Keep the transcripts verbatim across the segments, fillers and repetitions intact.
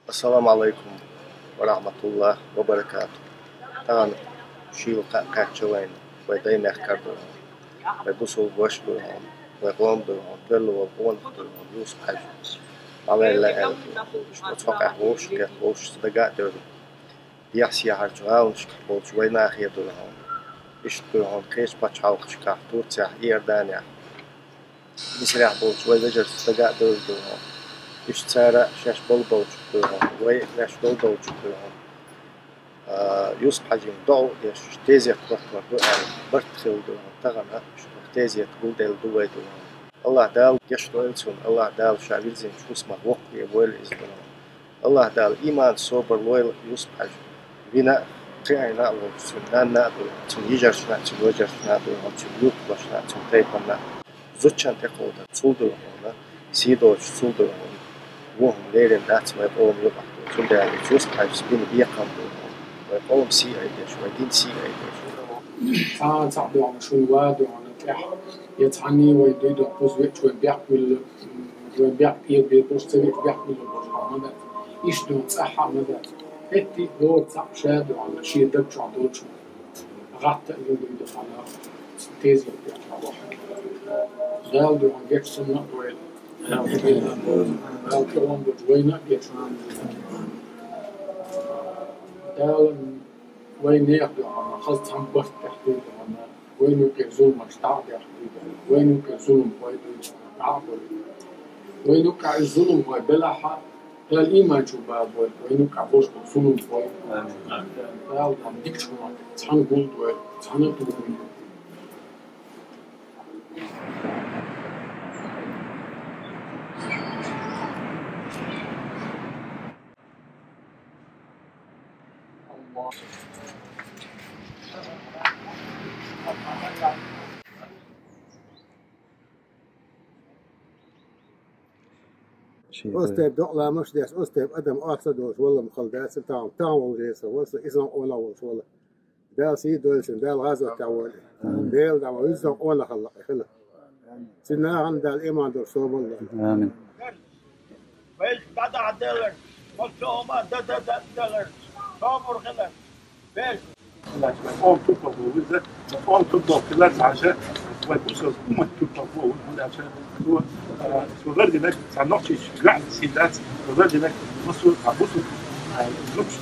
Ассаламу Ӏалайкум ва рахьматуллахӀи ва баракатухӀ. Тахана шийла кхаъ кхаьчча вайна, вай Даймехкара ду хьона, вай бусалба ваша ду хьона, вай къома ду хьона, тоьлла волу къонах ду хьона, Юсуп-Хьаьжа. Ӏалайла аьлла, иштта цхьа къаьхьа вовшахкхетта, вовшашца дага а девлла, дехьа-сехьарчу гӀаланашкахь болчу вай нахе ду хьона. Иштта ду хьона кхечу пачхьалкхашкахь, Турцехь, Иорданехь, Мисарехь болчу вай вежаршца дага а девлла ду хьона. Иштта цара шаьш болабелчух ду хьона, вай шаьш долабелчух ду хьона. А, Юсуп-Хьаьжина доӀа а деш, тезет хӀоттор ду аьлла, барт хилла ду хьона. Тахана иштта тезет гулделла ду вай ду хьона. АллахӀ Дала гечдойла цунна, АллахӀ Дала ша вирзинчу хӀусамах воккхаве войла иза ду хьона. АллахӀ Дала иман, собар лойла Юсуп-Хьаьжа. Вина а, кхиайна а волчу цуьнан нанна а ду хьона, цуьнан йижаршна а, цуьнан вежаршна а ду хьона, цуьнан юьртахошна а, цуьнан тайпанна а. Зудчун тӀекховдар цул ду хьона, сий доцуш цул ду хьона. Вон хӀума лерина дац вай къоман юкъахь. Цундела Юсуп-Хьаьжас бина бекхам ду хьона, вай къоман сий айдеш, вай динан сий айдеш. Цхьа а цхьаъ ду хьона, шуна ва ду хьона тӀехь. Я цхьанне вай дуй ду хьона, кхуза веача вай бехк вилла, вай бехк тӀера бер болуш, ца веача бехк вилла болуш хьал ма дац. Иштта ду хьона цӀахь а ма дац. ХӀетте а бохург цхьаъ ша ду хьона, шен даг чохь долчу гӀатта а йина дуй ду хьона, тезет бехк хьан вахана. Дала ду хьона гечдойла цунна а вайна. Дала кхерам болчу вайна а гечдойла. Дала вай нехан ду хьона, хаза цхьана барт тӀехь дуй ду хьона. Вайна юкъе зуламаш дӀа а дехна дуй ду хьона. Вайна юкъе зуламхой дуй ду хьона, дӀа а бой. Вайна юкъахь и зуламхой белахь а, Дала иман чу бабойла, вайна юкъахь болуш болу зуламхой. Дала дикачу хӀуманна цхьаьна гулдойла, цхьаьна а тухийла. Оцу тайпа докъаламаш а деш, оцу тайпа адам оццул долуш валла ма хала дац, тахана, тахана волу жесо валла, иза къонах волуш валла. Дала сий дойла цунна, Дала гӀазот тӀехь войла. Амин. Делан дуьхьа вуьззина къонахалла хила. Цуьнан нахана Дала иман долуш собар лойла. Амин. Вайша дӀадахьаделларш, оцу хӀума дан-дан-дан-даларш, собар хиларш, вешан. Къоман турпал бу вуьзза, къоман турпал хилар, цхьа ша, вай бусалба уммат турпал бу, хӀунда аьлча, цо, а, цо лардинарг цхьа нохчийчу гахь сий дац, цо лардинарг массо а цхьа бусалба, а, зудчун.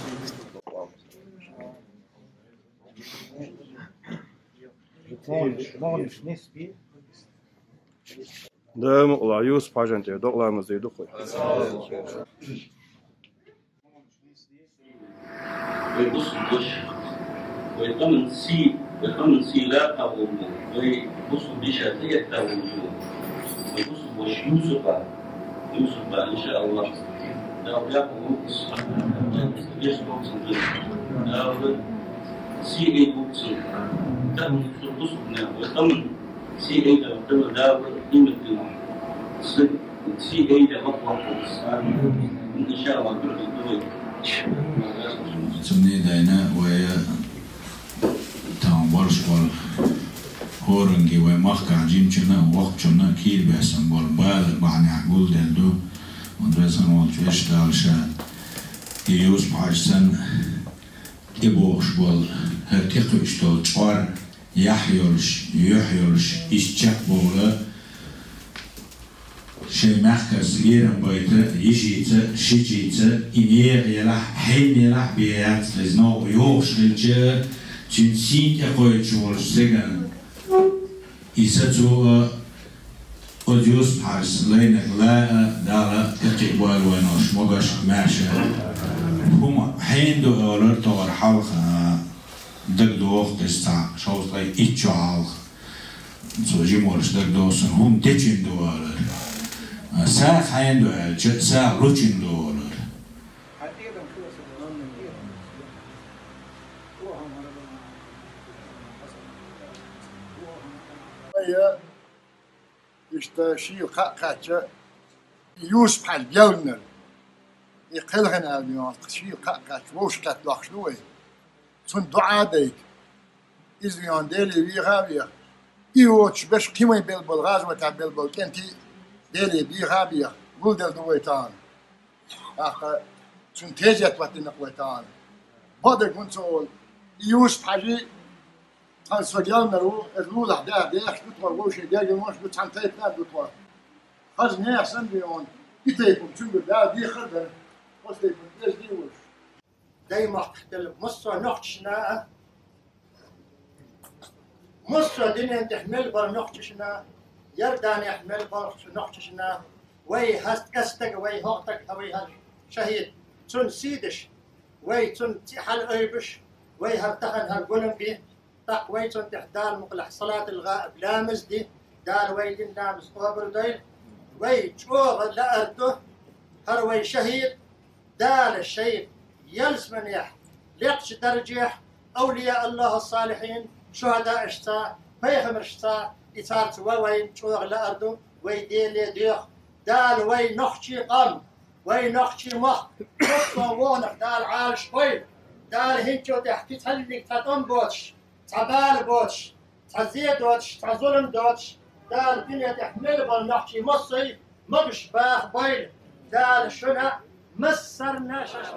Дала мукъалахь, Юсуп-Хьаьжан тӀера докъаламаз дийр ду кхуьй. Вай бусалба ваша, вай къаман сий, вай къаман сий лакха волу, вай бусалба йиша тӀеэтта волу, вай бусалба ваша Юсупа, Юсупа, иншааллахӀ, Дала дакъа воккхуш, Дала веза воккхуш, Дала сий айда воккхуш, тахана цу бусалбанех вай къаман сий айда, Дала къематдийнахь сий айда воккхуш, иншааллахӀ, дуьхьал ду вай. Цунна дайна вай тахана болуш болу хӀоранге вай махкахь жимачунна а, воккхачунна а кийра бессина болу бала бахьанехь гулделла ду. Вайн везан волчу Везачу Дала ша и Юсуп-Хьаьжа санна тӀебогӀуш болу, хӀара тӀекхуьуш долу чкъор яхь йолуш, юьхь йолуш, иза чекхбовла, шайн мехкаршца лерам байта, йижица, шичица, и нехан елахь, хьенан елахь бен яц, иза новкъа йогӀуш хилча, цуьнан сийна тӀекхоьчуш волчу стеган и сацо а, оцу Юсуп-Хьаьжас лайнарг ла а, Дала тӀекхиа бойла вайна уьш могаш а, маьрша а. ХӀума хьенан ду олура товар хьалха, дагадогӀу-кх иза цхьа шовзткъе итт шо хьалха. Цо жима волуш дагадогӀу суна, хӀума дечуьнан ду олура. СагӀа хьенан ду аьлча, сагӀа лучуьнан ду олура. Вай иштта шийла кхаъ кхаьчча, Юсуп-Хьаьжа белланарг, и кхелхина аьлла, шийла кхаъ кхаьчча, вовшахкхетта лохуш ду вай. Цунна дуӀа а дайта. Иза вайна Деле веха а веха. И воцуш берш кхин вайн белла болу, гӀазотехь белла болу кӀентий а Деле беха а беха. Гулделла ду вай тахана. ТӀаккха Цунна тезет хӀоттина вай тахана. Бакъдерг хӀунда ца олу? И Юсуп-Хьаьжи тхан со геннара ву, эр лулахь да, дехаш ду тхо, вовшийн дегнаш ду, цхьана тайпана ду тхо. Хаза нехан санна бен вон, и тайпана цуьнгара Дала дехар дара, оцу тайпана кӀезиг а волуш. Даймахкахь делла массо а нохчашна а, массо а дуьнен тӀехь мел болу нохчашна, Иорданехь мел болчу нохчашна, вай хӀаст кӀастаг, вай хӀокху стаг, хьан вай хӀара шахӀид, цунна сий деш, вай цунна цӀе хьала ойбуш, вай хӀара тахана хӀара гулам би, тӀаккха вай цунна тӀехь Дала мукъалахь салатал гӀаиб ламаз ди, Дала вай дина ламаз къобал дойла, вай чӀогӀа лаар ду, хӀара вай шахӀид, Дала шайн ялсаманехь, лекхачу даржехь, авлия Аллаха салихьин, шухӀадаашца, пайхамаршца, и царца ван вайна чӀогӀа лаар ду, вай Деле доьху. Дала вай нохчийн къам, вай нохчийн мохк, массо а вонах Дала Ӏалаш бойла. Дала хӀинцачул тӀехь кхин цхьанниг цхьа тӀом боцуш, цхьа бала боцуш, цхьа зе доцуш, цхьа зулам доцуш, Дала дуьне тӀехь мел болу нохчий массо а могуш баха бойла. Дала шуна массарна шаьш